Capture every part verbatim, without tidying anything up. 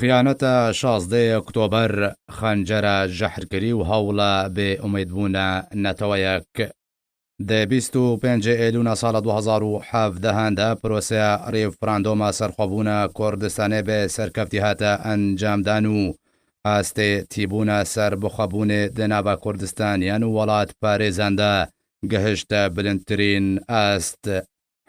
Xiyaneta şazdeh Oktober xencera jehrkirî û hewla bê umêdbûna neteweyek. Di bîst û pêncê Êlûna sala du hezar û hevdehan de proseya referandoma serxwebûna Kurdistanê bi serkeftî hate encamdan û astê tîbûna serbixwebûnê di nava Kurdistaniyan û welatparêzan de gihişte bilindtirîn ast.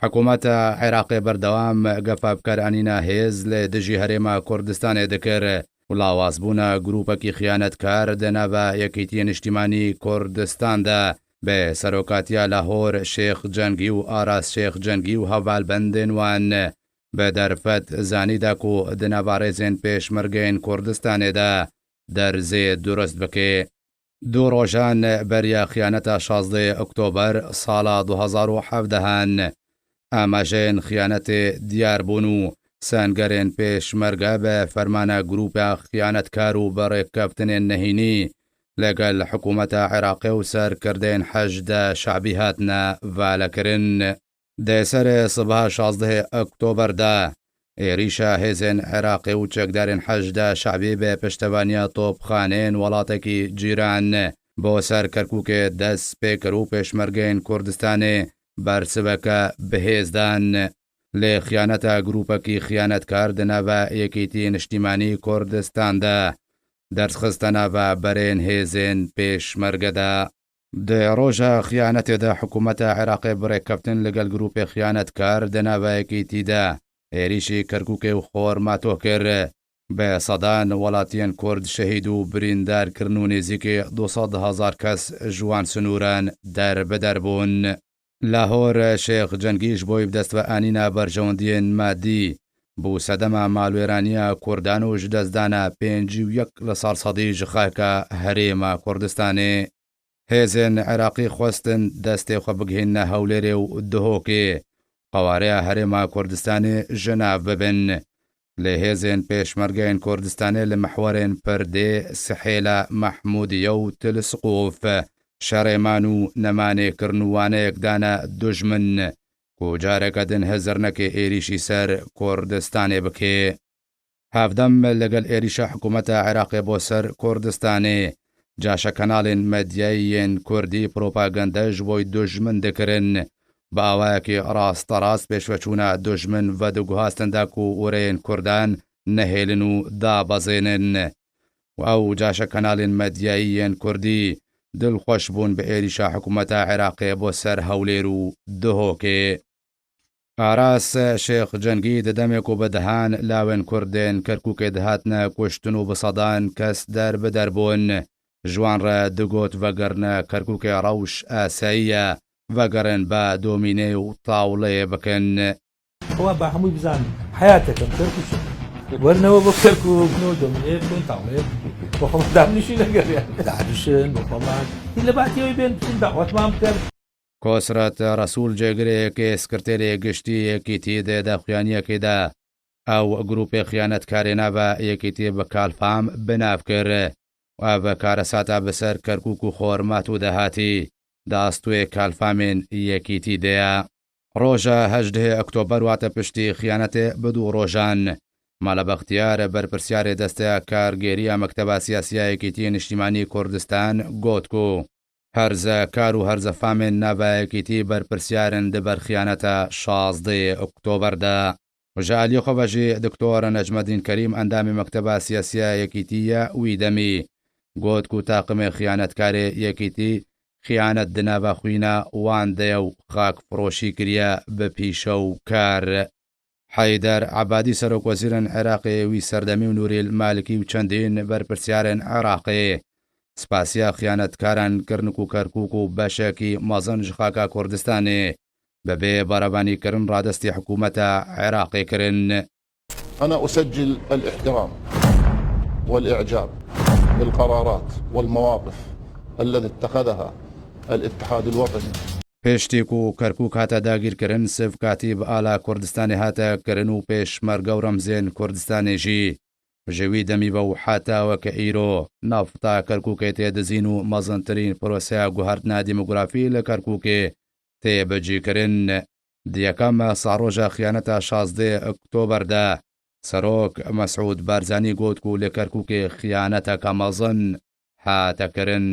Hikûmeta Iraqê berdewam gefa bi kar anîna hêz li dijî Herêma Kurdistanê dikir û lawazbûna grûpekî xiyanetkar di nava Yekîtiyê Niştîmanî Kurdistan de bi serokatiya Lahor Şêx Cengî û Aras Şêx Cengî û hevalbendên wan bi derfet zanî da ku di nava rêzên pêşmergeyên Kurdistanê de derzê durust bike. Du rojan beriya xiyaneta şazdeh Oktober sala du hezar û hevdehan, amajeyên xiyanetê diyar bûn û sengerên pêşmerge bi fermana grûpa xiyanetkar û bi rêkeftinên nehînî legel hikûmeta Iraqê û serkirdeyên Heşda Şebî hatine valekirin. Di serê sibeha şazdehê Oktober de êrîşa hêzên Iraqê û çekdarên Heşda Şebî bi piştevaniya topxaneyên welatekî cîran bo ser Kerkûkê dest pê kir û pêşmergeyên Kurdistanê bersiveke bi hêz dan. Lê xiyaneta grûpekî xiyanetkar di nava Yekîtî Niştîmanî Kurdistan de derxiste nava berên hêzên pêşmerge de. Di roja xiyanetê de hikûmeta Iraqê bi rêkeftin li gel grûpê xiyanetkar di nava Yekîtî de êrîşî Kerkûkê û Xormato kir. Bi sedan welatiyên Kurd şehîd û birîndar kirin û nêzîkî du sed hezar kes ji wan sinûran derbider bûn. Lahor Şêx Cengî ji bo bi dest ve anîna berjewendiyên madî bû sedema malwêraniya Kurdan û ji destdana pêncî û yek li sed sedî ji xaka Herêma Kurdistanê. Hêzên Iraqî xwestin destê xwe bigihînne Hewlêrê û Duhokê, qewareya Herêma Kurdistanê ji nav bibin. Lê hêzên pêşmergeyên Kurdistanê li mihwerên Pirdê, Sihêla, Mehmûdiye û Til Siqûf şerê man û nemanê kirin û waneyek dane dujmin ku careke din hizir neke êrîşî ser Kurdistanê bike. Hevdem li gel êrîşa hikûmeta Iraqê bo ser Kurdistanê, caşekanalên medyayî yên Kurdî propagande ji bo dujmin dikirin. Bi awayekî rasterast pêşveçûna dujmin vediguhastin da ku oreyên Kurdan nehêlin û dabezênin. Û ew caşekanalên medyayî yên Kurdî dilxweş bûn bi êrîşa hikûmeta Iraqê bo ser Hewlêr û Duhokê. Aras Şêx Cengî di demê ku bi dehan lawên Kurd ên Kerkûkê dihatine kuştin û bi sedan kes derbider bûn, ji wan re digot vegerine Kerkûkê rewş asayî ye, vegerin ba domînê û tawleyê bikin. Ewa ba hemû bizanin, heyateke bi Kerkûk e. Werine we bo Kerkûk, no domînê bikin, tawleyê bikin. Bo xwe damnîşî legel yani. Dadişin, bo xwe man. Hî li ba tiyê wî bên bikin, dawetman bikin. Kosret Resûl cêgirê yekê sekreterê giştî Yekîtî di daxuyaniyekê de ew grûpê xiyanetkarê nava Yekîtî bi kalfam bi nav kir û ev karesata bi ser Kerkûk û Xormat û dehatî di astûyê kalfamên Yekîtî de ye. Roja hejdehê Oktober wate piştî xiyanetê bi du rojan, Mala Bextiyar, berpirsiyarê desteya kargêriya Mekteba Siyasiya Yekîtiyê Niştîmanî Kurdistan, got ku herzekar û herzefamên nava Yekîtî berpirsiyar in di ber xiyaneta şazdehê Oktober de. Ji aliyê xwe ve jî Doktor Necmedîn Kerîm, endamê Mekteba Siyasiya Yekîtî ye, wî demî got ku taqimê xiyanetkarê Yekîtî xiyanet di nava xwîna wan de ye û xakfiroşî kiriye bi pîşe û kar. Heyder Ebadî, serokwezîrên Iraqê wî serdemî û Nûrîl Malikî û çendîn berpirsiyarên Iraqê spasiya xiyanetkaran kirin ku Kerkûk û beşekî mezin ji xaka Kurdistanê bi bê berevanîkirin radestî hikûmeta Iraqê kirin. أنا أسجل الاحترام والإعجاب بالقرارات والمواقف التي اتخذها الاتحاد الوطني. Piştî ku Kerkûk hate dagîrkirin, sivkatî bi ala Kurdistanê hate kirin û pêşmerge û remzên Kurdistanê jî ji wî demî ve û heta weke îro nafta Kerkûkê tê dizîn û mezintirîn proseya guhertina demografî li Kerkûkê tê bicîkirin. Di yekem saroja xiyaneta şazdeh Oktober de Serok Mesûd Barzanî got ku li Kerkûkê xiyaneteke mezin hate kirin.